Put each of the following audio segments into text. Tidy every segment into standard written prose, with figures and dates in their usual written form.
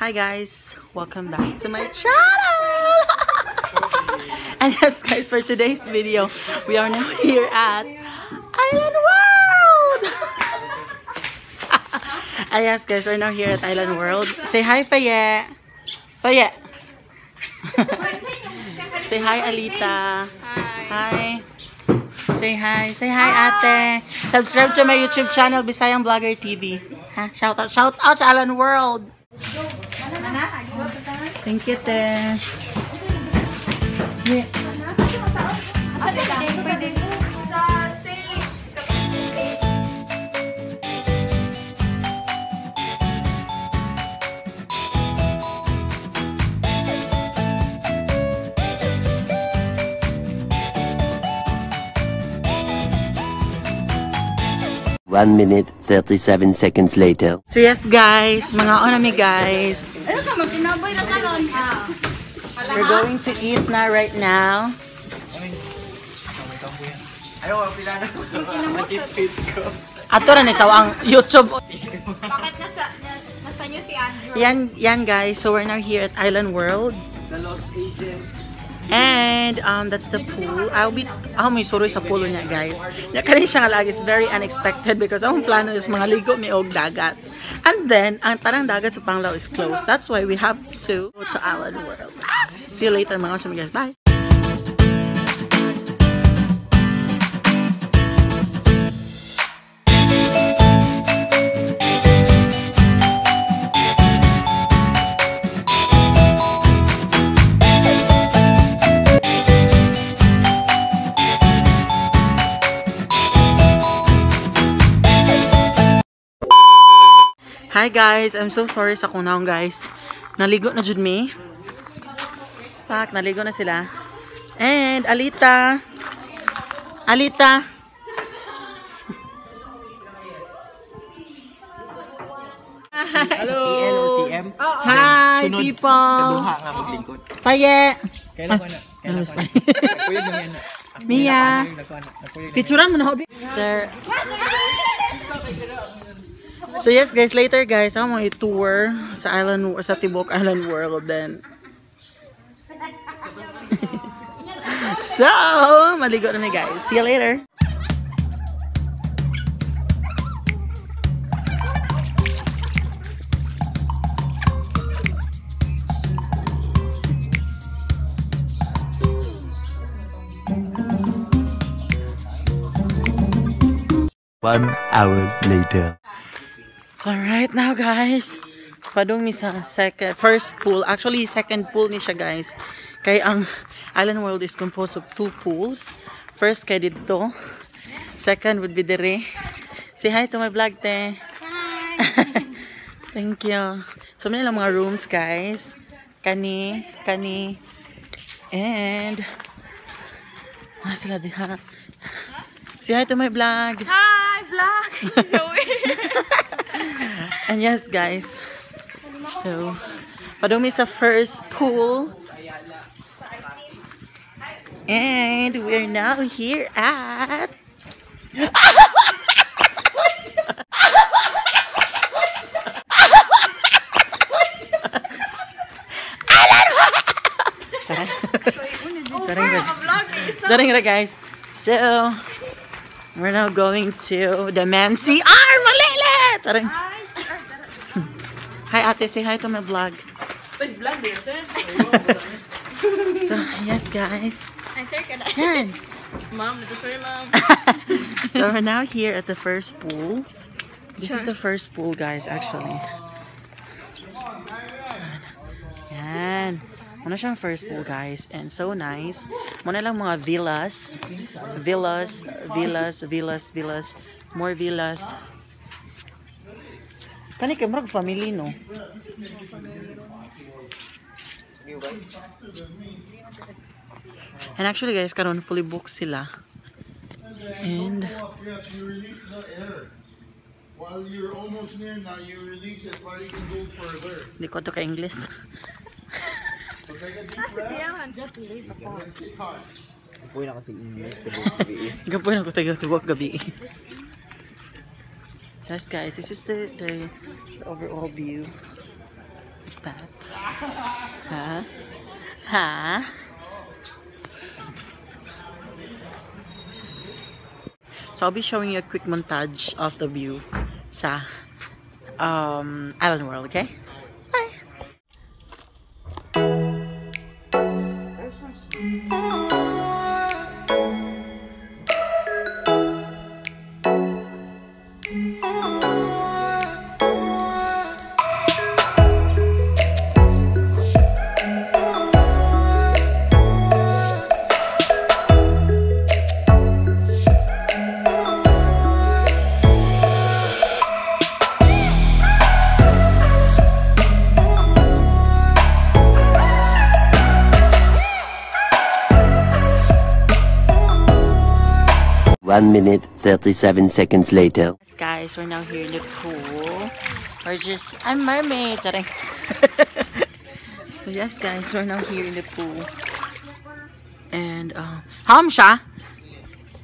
Hi guys, welcome back to my channel. And yes guys, for today's video, we are now here at Island World. And yes guys, we're now here at Island World. Say hi, Faye. Faye. Say hi, Alita. Hi. Hi. Say hi. Say hi, ate. Subscribe to my YouTube channel, Bisayang Vlogger TV. Ha? Shout out sa Island World. Thank you, te. Yeah. 1 minute, 37 seconds later. So yes, guys. Mga on mi, guys. Ano ka, magtinaboy na karon? We're going to eat na right now. Ayaw, pila na. Cheese face ko. Ato ra ni sa ang YouTube. Bakit nasa nyo si Andrew? Yan, yan guys. So we're now here at Island World. The Lost Agent. And that's the pool. I'll be, ako may suroy sa pool niya, guys. Nya kani siya nga lagi is very unexpected because ang plano is mga ligo mi og dagat. And then ang tanang dagat sa Panglao is closed. That's why we have to go to Island World. Ah! See you later, mga awesome guys. Bye. Hi guys, I'm so sorry sa kunaong, guys. Naligo na jud mi. Pak, naligo na sila. And Alita. Alita. Hello! TL or TM? Hi Sunod, people. Kaduha nga maglingkod. Paye. Kailan ko na? Kailan ko na? Nagkuyog na yan na. Mia. Nagkuyog na. Picturean mo na hobi. There. So yes guys, later guys, ako mga i-tour sa island sa Tibok Island World then. So, maligo na mi, guys. See you later. 1 hour later. So right now guys, padung mi sa second first pool. Actually, second pool ni siya, guys. Kay ang Island World is composed of two pools. First kay didto. Second would be dire. Say hi to my vlog, te. Hi! Thank you. So many lang mga rooms, guys. Kani, kani. And ah, sila diha. Say hi to my vlog. Hi, vlog! Joey! And yes, guys. So, padung mi sa first pool. And we're now here at Charing. Charing ra. Charing ra, guys. So, we're now going to the Man CR Malili! Charing. Hi ate, say hi to my vlog. Vlog din, sir. So, yes guys. Ay, sir, ka na. Yan. Ma'am, ito sorry, ma'am. So we're now here at the first pool. This is the first pool, guys, actually. So, yan. Muna siyang first pool, guys. And so nice. Muna lang mga villas. Villas, villas, villas, villas. More villas. Kani kay murag family, no? And actually, guys, karon fully booked sila. And You have to release the air. While you're almost near now, you release it while you can go further. Di ko to ka English. So take a deep breath and then kick hard. Puwi na kasi English, tibok gabi. Gapoy na ko tayo tibok gabi. Just guys, this is the overall view. that? Huh? Huh? So I'll be showing you a quick montage of the view sa Island World, okay? Bye! One minute, 37 seconds later. Yes, guys, we're now here in the pool. We're just, I'm mermaid. Charing. So yes, guys, we're now here in the pool. And, how siya?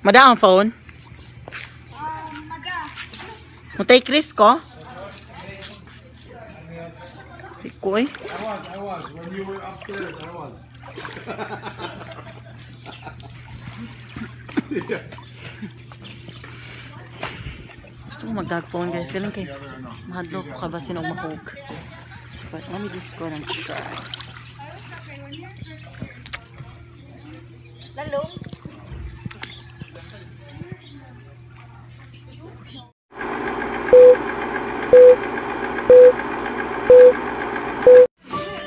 Mada ang phone? Mo take risk ko? Take ko eh. I was. When you were upstairs, I was. Yeah. Gusto ko mag-dog phone, guys. Galing kay mahadlok ko ka ba sinong mahog. But let me just go and try. Lalong.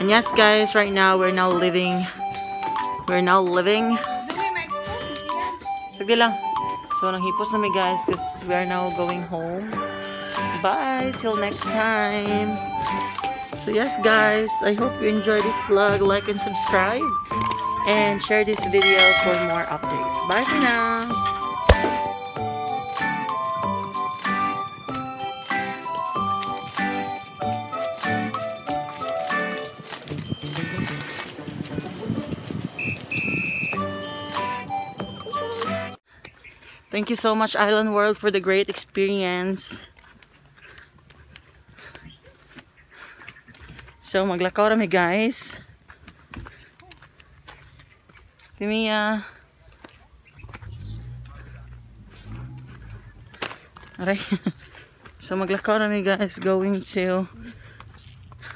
And yes, guys, right now we're now living. We're now living. Sagdi lang. So, nanghipos na mi, guys, because we are now going home. Bye! Till next time! So, yes, guys, I hope you enjoyed this vlog. Like and subscribe. And share this video for more updates. Bye for now! Thank you so much, Island World, for the great experience. So, maglakaw rami, guys. Timia. Aray. So, maglakaw rami, guys, going to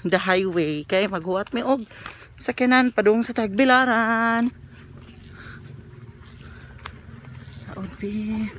the highway. Kay maghuwat mi og sakyanan padung sa Tagbilaran. That would be